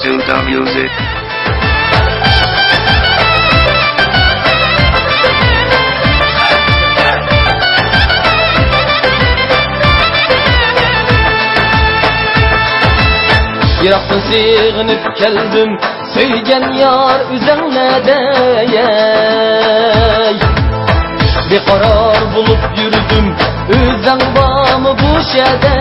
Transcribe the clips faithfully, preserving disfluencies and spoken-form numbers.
Suda Music. يىراقتىن سېغىنىپ كەلدىم، سۆيگەن يار ئۆزۈڭنى دەي. بىقارار بولۇپ يۈردۈم، ئۆزۈڭ بارمۇ بۇ شەدە؟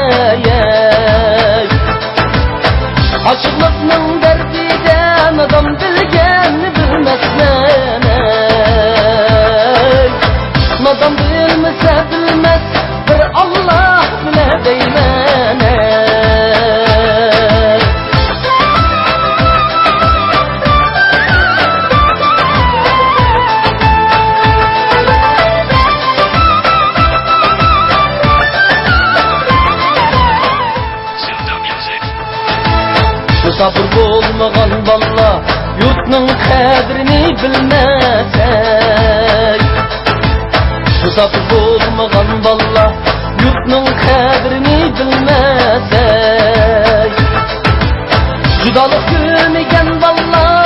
ئاشىقلىقنىڭ دەردىدە نادان بىلگەننى بىلمەسمەن. نادان بىلمىسە بىلمەس، بىر ئاللا بىلە دەيمەن. مۇساپىر بولمىغان باللا يۇرتنىڭ قەدرىنى بىلمەسەك. مۇساپىر بولمىغان باللا يۇرتنىڭ قەدرىنى بىلمەسەك. جۇدالىق كۆرمىگەن باللا